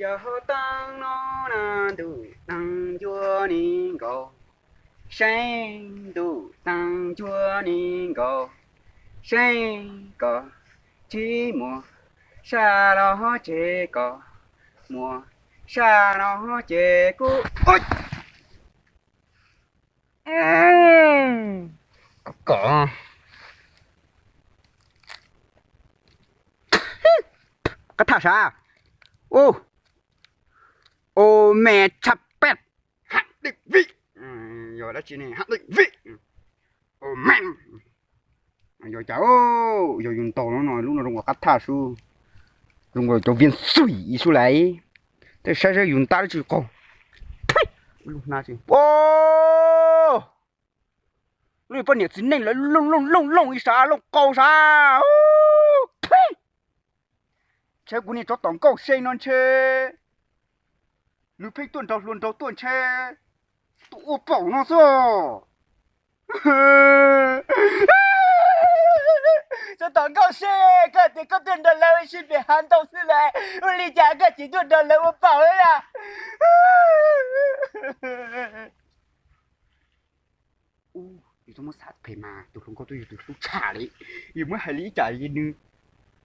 Cov hauv teeb no na, ntuj teeb ncua ni nkaus, seeb, ntuj teeb ncua ni nkaus, seeb, koj tsis muaj sab los ces koj muaj sab no ces kuv koj koj qab thaj sav. Ub, ub me tshaj peb, hab deej vim, yog dab tsi ne hab deej vim, ub me, yog cas, yog yus ntaus no no lub no zoo nkaus qab thaj xwb, zoo nkaus cov viav xwm ib xwb lawm, tej saib saib yus ntab dab tsi qaug. Lub poj niam txiv neej lawv looj looj looj looj ib sab looj qau sab. Ntshe kuv niag tsov tom nkauj se no ntshe nws pheej tuaj nrog hluas nraug tuaj ntshe tuaj ua paum no xwb. Tsov tom nkauj se, koj tias koj tuaj nrog lawv ua si pem hav ntoo xwb las, ua li cas koj tsis tuaj nrog lawv ua paum li a? Ub, yus txhob muab xav phem mas tus hluas nkauj twb yog tus hlub tshaj li, yus muab hais li ib cas nws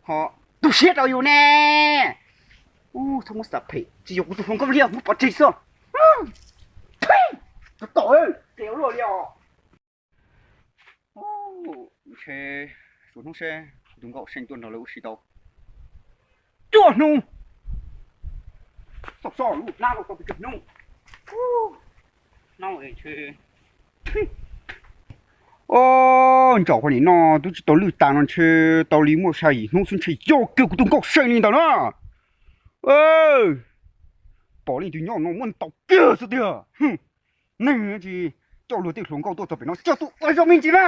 ho tu siab rau yus ne. Ub, txhob muab xav phem, tsis yog kuv tus hluas nkauj li os, muab pov tseg xwb. Txhob tom, qia luaj li os. Ntshe suav hnub seb kuv tus nkauj seej tuaj nrog lawv ua si tau cuaj hnub. Xauj xauj lub hnab rau tau pes tsawg hnub. Ntsaum qhov nim no twb tsis tau lwj tas no ntshe tau li muaj xya yim hnub xwb ntshe yog kiag kuv tus nkauj seej li ntawd na. Pom leej twg nyob no muab ntaus kiag xwb tiag. Neeg tsis coj luag tej hluas nkauj tuaj txog pem no coj tuaj ua zoo me ntsis na.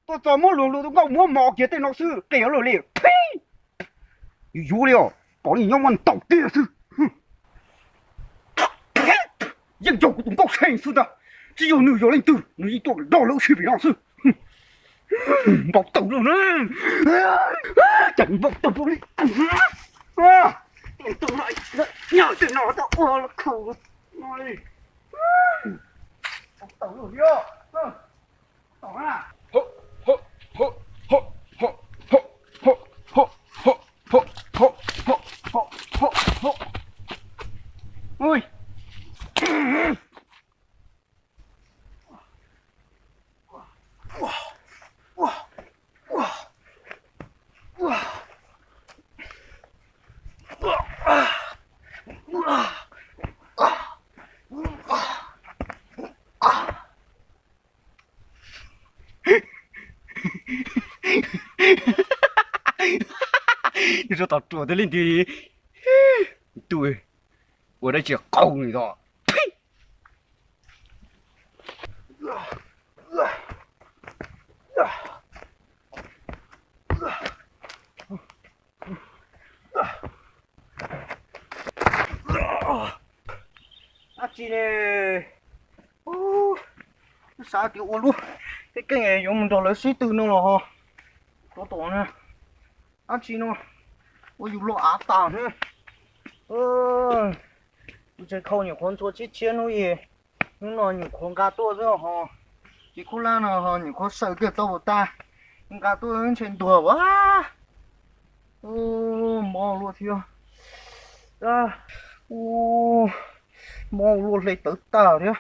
Tuaj txog muab luag hluas nkauj muab mos kiag tej no xwb qia luaj li. Yuav yuav li os, pom leej nyob muab ntaus kiag xwb. Yeej yog kuv tus nkauj seej xwb ntag, tsis yog nws yog leej twg nws yeej tuaj nrog lawv ua si pem no xwb. Npau taws luaj na, cas npau taws luaj li. Tej no, nyob tej no tau ua khaus no li. Npau taws luaj li. Yog rau tom ruam tej leej twg, tus ua dab tsi qaug li os. Dab tsi ne? Xav tias ua lub keeb keeb yuav mus nrog lawv sib tw no los ho tov tom na. Dab tsi no ua yus luag av tas ne. Tus tsev khau nyuam qhuav ntxhua tshiab tshiab hnub i, hnub no nyuam qhuav nqa tuaj xwb ho. Ces khub lab no ho nyuam qhuav xaws kiag tau puas tag, nqa tuaj ntshe ntuag ua mob luaj thiab. Mob luaj hle tawv tag thiab.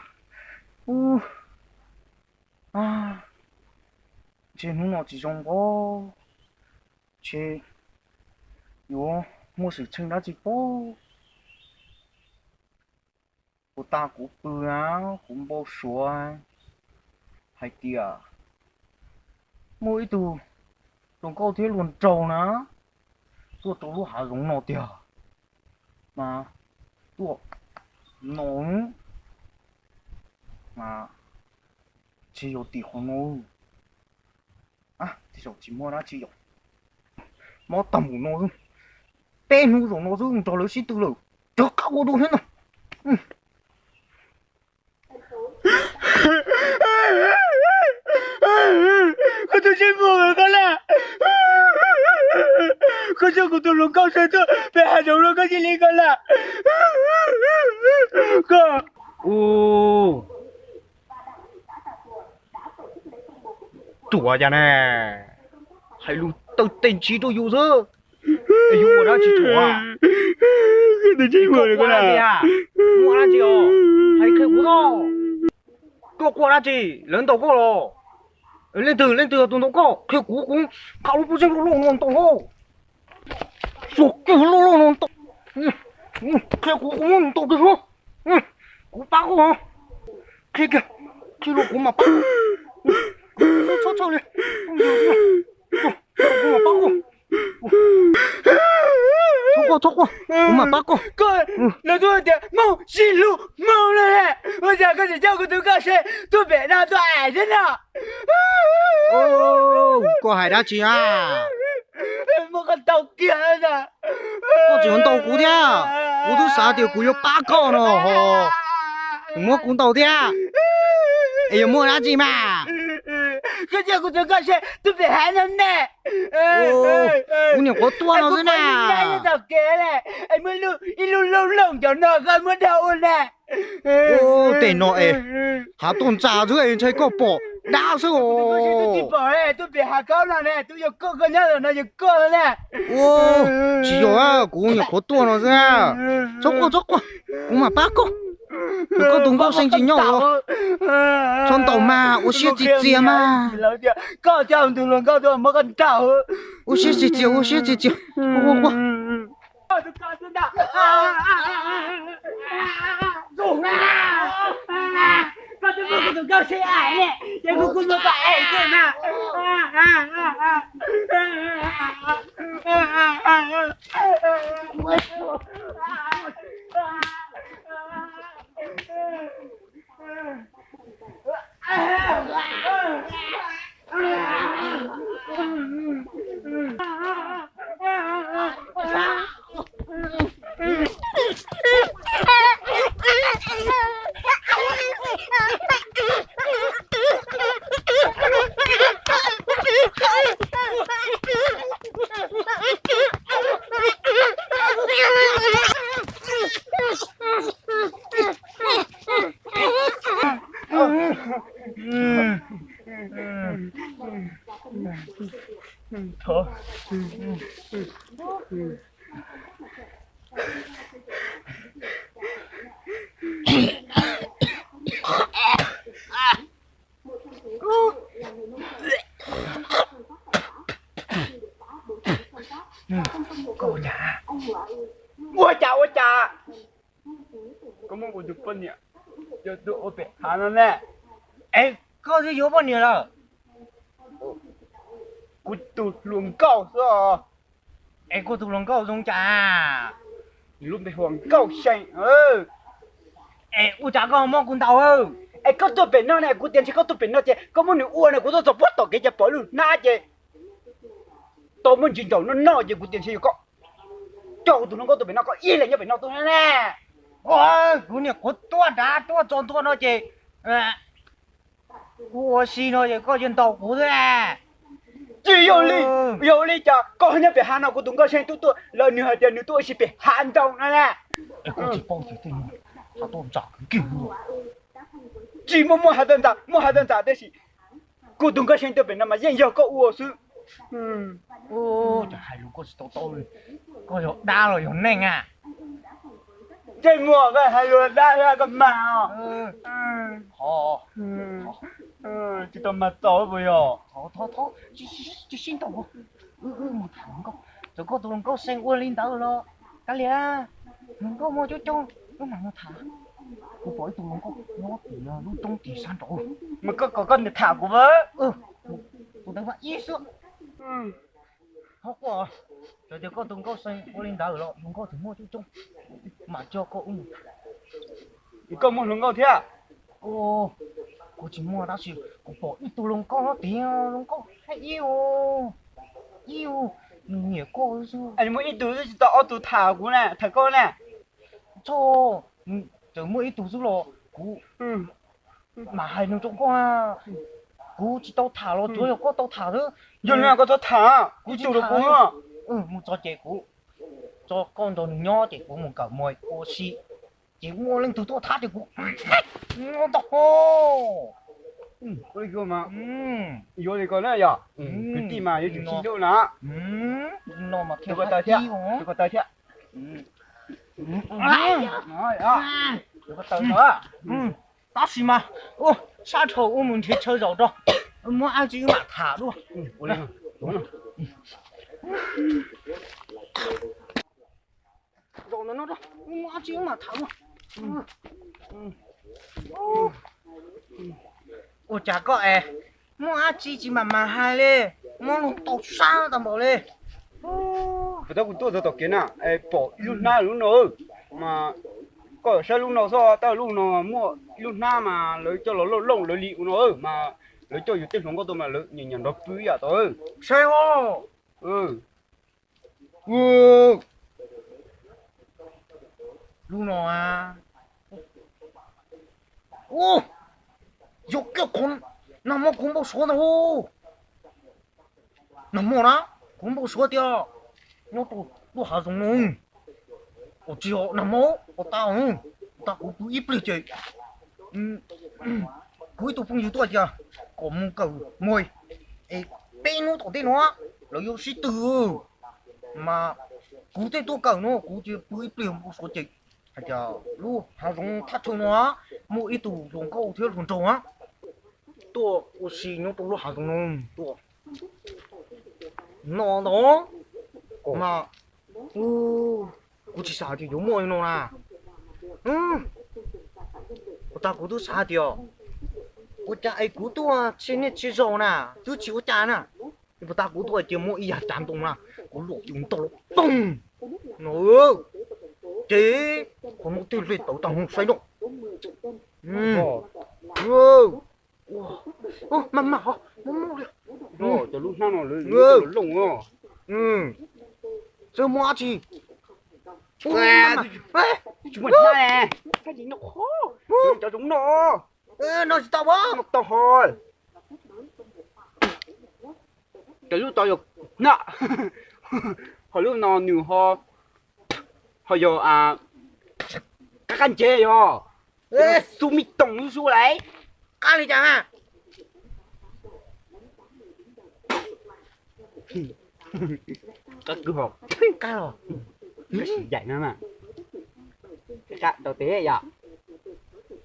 Ntshe hnub no tsis zoo npaum, ntshe yuav muaj xwm txheej dab tsi pob. Kuv tas kuv pw, kuv npau suav hais tias muaj ib tug hluas nkauj thiab hluas nraug na tuaj rau lub hav zoov no tiag, mas tuaj no, mas tsis yog tim qhov no, tej zaum tsis muaj dab tsi yom. Mob tag npaum no xwb, peb hnub zaum no xwb nrog lawv sib tw lawm, rov qab ua dua thiab ntag. Koj tus sib muag koj laj, Koj coj kuv tus hluas nkauj Seej tuaj pem hav zoov no koj cia li koj lawm. Koj, u, ruam cas ne, hais lus tawv tes ntshiv rau yus xwb. Es yus ua dab tsi ruam? Koj tus tseeb muag koj na. Muaj dab tsi os? Hais qhia kuv no. Koj ua dab tsi? Lawv ntaus koj los? Leej twg, leej twg tus ntaus koj? Qhia kuv, kuv qha lub pob zeb loj loj no ntaus koj. Suav kiag loj loj no ntaus. Qhia kuv, kuv muab ntaus kiag no. Kuv pab koj. Qhia kiag, qhia los kuv mam pab. Txhob txhawj li. Kuv mam pab koj. Txhob quaj, txhob quaj, kuv mam pab koj. Koj, lawv twb tias Hmoob sib hlub Hmoob lawm ne, ua cas koj tseem coj kuv tus nkauj Seej tuaj pem no tuaj aim thiab no? Koj hais dab tsi na? Muab koj ntaus kiag. Koj tseem yuav ntaus kuv thiab? Kuv twb xav tias kuv yuav pab koj no ho, muab kuv ntaus thiab. Es yuav muaj dab tsi mas? Koj coj kuv tus nkauj Seej tuaj pem hav no ne. Kuv niam qhuav tuaj no xwb na. Tom kev ne, muaj ib lub looj looj cov no koj muab dhau ua ne. Tej no es hav tuaj ntxa xwb es ntshai koj pom dab xwb os. Tsis pom, tuaj pem hav khaub no ne, twb yog koj, koj nyob no yog koj ne. Tsis yog, kuv niam qhuav tuaj no xwb. Txhob quaj, txhob quaj, kuv mam pab koj. Koj tus nkauj Seej tsis nyob los. Txhob ntaus mas, ua siab txias txias mas. Koj coj tus hluas nkauj tuaj muab koj ntaus. Ua siab txias txias, ua siab txias txias. Quaj, quaj, quaj. Koj twb muab kuv tus nkauj Seej aim ne, ces kuv kuj muab koj aim xwb na. Ua cas, ua cas koj muab kuv tus poj niam coj tuaj ua pem hav no ne? Es koj twb yuav poj niam lawm? Kuv tus hluas nkauj xwb os. Es koj tus hluas nkauj zoo cas? Nws lub npe hu ua Nkauj Seej. Es ua cas koj muab kuv ntaus? Es koj tuaj pem no ne, kuv tias ntshe koj tuaj pem no ces koj muab nws ua ne, kuv tuaj txog puag tom kev ces pom lub hnab ces tau muab ntsis ntaus noj noj ces kuv tias ntshe yog koj coj kuv tus hluas nkauj tuaj pem no, koj ib leeg nyob pem no tuaj ne. Kuv niam qhuav tuaj nrad tuaj txog ntua no ces kuv ua si no ces koj yuav ntaus kuv xwb. Tsis yog li, yog li cas koj nyob pem hav no kuv tus Nkauj Seej twb tuaj lawm, nws hais tias nws tuaj ua si pem hav ntoo no na. Koj tsis paub tias tej no hav tuaj ntxa kawg kiag. Tsis muaj, muaj hav tuaj ntxa, muaj hav tuaj ntxa tab sis kuv tus Nkauj Seej tuaj pem no mas yeej yog koj ua xwb. Cov hais lus koj tsis tau tau li, koj yog dab los yog neeg a? Ntsej muag, koj hais lus dab koj mag os. Tsis tau mag txaus puas yog? Thov, thov, tsis sib ntaus, wb mus tham hluas nkauj. Txawm koj tus hluas nkauj Seej ua li ntawd los kav liam, hluas nkauj muaj coob coob, wb mam mus tham. Kuv pom ib tug hluas nkauj nyob tim lub roob tim sab nraud. Mas koj kom koj niam tham kuv. Tus ntawd mas ib xwb. Thov koj, txawm tias koj tus nkauj Seej ua li ntawd los hluas nkauj tseem muaj coob coob, mam coj koj wb mus tham. Koj muaj hluas nkauj thiab? Kuv tsis muaj tab sis kuv pom ib tug hluas nkauj nyob tid, hluas nkauj ib ib, nws nyiam koj xwb. Muaj ib tug xwb tsis tau ob tug tham kuv na, tham koj na. Txhob, txawm muaj ib tug xwb los kuv mam hais nws rau koj. Kuv tsis tau tham los tsuav yog koj tau tham xwb. Yog li koj txhob tham, kuv tsis tham los kuv. Mus txog ces kuv tso koj nrog nws nyob ces kuv mus kawm mos ua si, ces muaj leej twg tuaj thab ces kuv ntau ho. Yuav li ko na yog kwv tij mas yuav tsum sib hlub na. No mas thiaj, tus ko taw thiab. Tus ko taw no. Tab sis mas sab dhau, wb mus nrhiav chaw zaum rau, muaj dab tsi wb mam tham dua. Zaum ntawm no, muaj dab tsi wb mam tham dua. Ua cas koj es muaj dab tsi tsis mam mam hais li, muab luag tau sab tau npaum li. Puas tab kuv tuaj txog tom kev na es pom ib lub hnab lub no, mas koj saib lub no xwb, tab lub no muaj ib lub hnab mas lawv coj los looj looj lawv li ua no, mas lawv coj yus tej hluas nkauj tuaj mas lawv nyiam nyiam nrog pw ib yam tau. Saib os. Lub no, yog kiag qhov nag hmo kuv npau suav ntag. Nag hmo na, kuv npau suav tias nyob rau lub hav zoov no, tsis yog nag hmo, ua tas, ua tas kuv pw ib pliag ces kuv ib tug phooj ywg tuaj tias kom mus kawm mos es peb hnub tom ntej no lawv yuav sib tw, mas kuv thiaj tuaj kawm no, kuv cia pw ib pliag npau suav ces hais tias lub hav zoov thaj chaw no muaj ib tug hluas nkauj thiab hluas nraug tuaj ua si nyob rau lub hav zoov no tuaj no ntag. Mas kuv tsis xav tias yuav muaj li no na. Ua tas kuv twb xav tias ua cas es kuv tuaj txhia niaj txhia zaus na twb tsis ua cas na. Puas tas kuv tuaj hais tias muaj ib yav cav ntoo na, kuv luam yus ntog los poog no, ces qhov no twb hle tawv tag mus saib no. Maj mam, muaj muaj li. Cov lub hnab no lawv looj. Tsis muaj dab tsi. Tsis muaj hnab, cov zoov no, no tsis tau, tau ho. Cov lub tau yog hnab, ho lub no nws ho, ho yog qab qab ntsev yog xub me toom lub xub lawm. Qab li cas na? Qab kwv ho. Qab los. Yaim no na. Ntaus tes yom.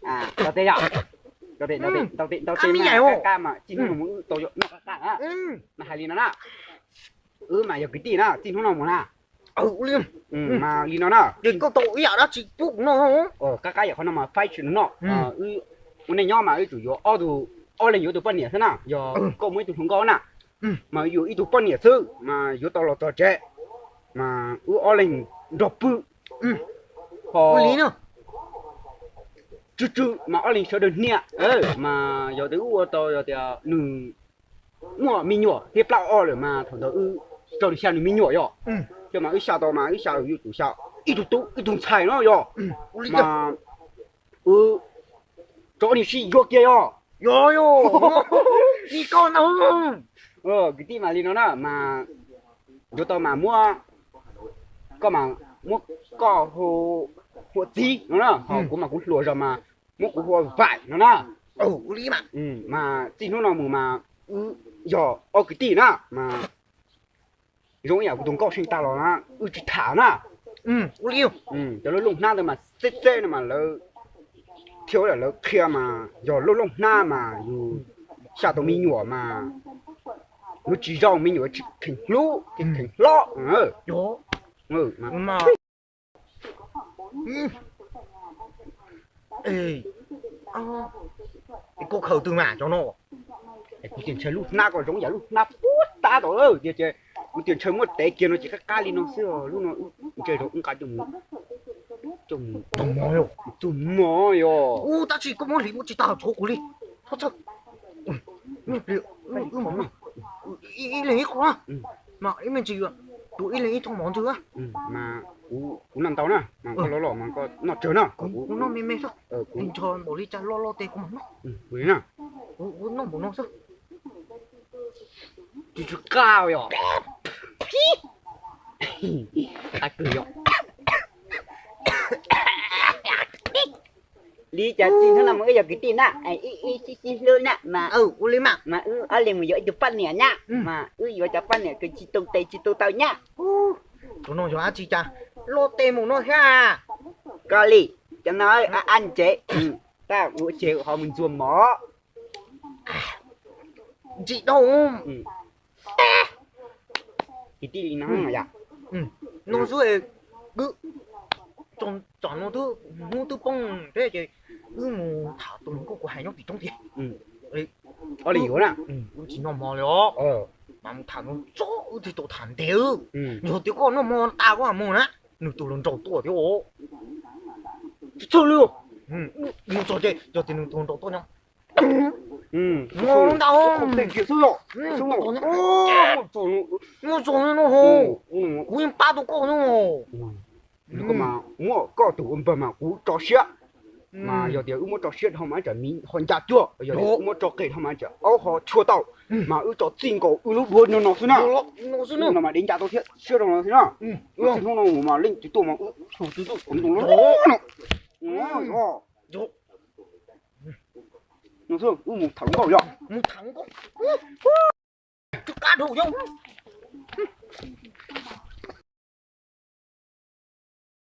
Ntaus tes yom. Ntaus tes, ntaus tes, ntaus tes, qab me yaim, qab mas txij hnub no mus wb tau noj qab qab na. Mas hais li no na, wb mas yog kwv tij na, txij hnub no mus na. Mas li no na, koj tau ib yam dab tsi pub kuv noj. Qab qab yam qhov no mas faib tsis noj. Wb ua neej nyob mas wb tsum yuav ob tug, ob leeg yuav tus poj niam xwb na. Yog koj muaj ib tug hluas nkauj na, mas yuav ib tug poj niam xwb mas yuav tau los txog tsev, mas wb ob leeg nrog pw. Ho tsw tsw mas ob leeg sawv daws hnia, mas yog tias wb ua tau yog tias nws muaj me nyuam thiab plab o lawm mas thaum ntawd wb rau nws xya nws me nyuam yom. Yog mas wb xya tau mas wb xya yuav tsum xya ib tug tub ib tug ntxhais no yom. Mas wb rov niag sib yuav kiag yom. Yog, li koj ntag. Kwv tij mas li no na, mas yuav tau mas muab koj, mas muab koj hu ua txiv no na, ho kuv mas kuv hluas zog mas muab kuv hu ua Vaim no na. Mas txij hnub no mus mas wb yog ob kwv tij na, mas zoo ib yam kuv tus nkauj seej tag los na, wb tsis tham na. Cov lub looj hnab ntawd mas txeb txeb no mas lawv thiaj ua lawv qhia mas yog lub looj hnab mas yus xya tau me nyuam mas yuav tsis zoo, me nyuam tsis kheev hlub, tsis kheev hlob. Es koj khaws twg mas cov no? Kuv tias ntshe lub hnab ko zoo yam lub hnab puag ta tod, tias ces kuv tias ntshe muab tev kiag no ces qab qab li no xwb, lub no ntse rau wb nqa coj mus, coj mus tug mov yog. Tab sis koj muab hliv ua tsis tag, tshuav kuv li. Txhob txhawj. Ib leeg ib qho na, mas ib me ntsis tuav ib leeg ib thooj mov ntxwg. Mas kuv noj ntau na, mas koj los los mas koj noj tsawg na. Kuv noj me me xwb, ntshe npaum li cas loj loj tes kuv mam noj. Kuv noj npaum no xwb. Tsis tsis qab yom. Li cas txiv hnub no mas wb yog kwv tij na, ib ib sib sib hlub na mas, ua li mas mas wb ob leeg mus yuav ib tug poj niam na, mas wb yuav cov poj niam kws tsis tu tes tsis tu taw na. Tus no yog dab tsi cas loj tes mus no thiab? Koj li, cov no ab ab ntsev, tab ua tsev ho mus ntxuag mov. Ntsim dhau. Kwv tij li no yom. No xwb, wb tsom no twb hnub twb poob thiab ces wb mus tham tus hluas nkauj kuv hais nyob tim roob tiag. Li yuav na, wb tsis noj hmo li os. Mas mus tham no tso wb thiaj tau tham ntev. Yog tias koj noj hmo tas koj mus na, nws tus hluas nraug tuaj thiab os. Tsis txhawj li. Mus txog ces yog tias nws tus hluas nraug tuaj nyob, mus ntau xwb os. Mus txog no, kuv yeej pab tau koj no. Koj mas muab koj tus ua npawg mas kuv tso siab. Mas yog tias wb muab tso siab dhau mas tsam miv ho nca cuag, yog tias wb muab tso qes dhau mas tsam aub ho tshuaj tau. Mas wb tso txij nkaus wb lub duav no no xwb na. No mas dev nca tau thiab siab rau no xwb na. Txij hnub no mus mas leej twg tuaj mas wb txhua tus tuaj kuv ntoo loj no. No xwb, wb mus tham hluas nkauj yog. Mus tham hluas nkauj. Tus kab dhau yog.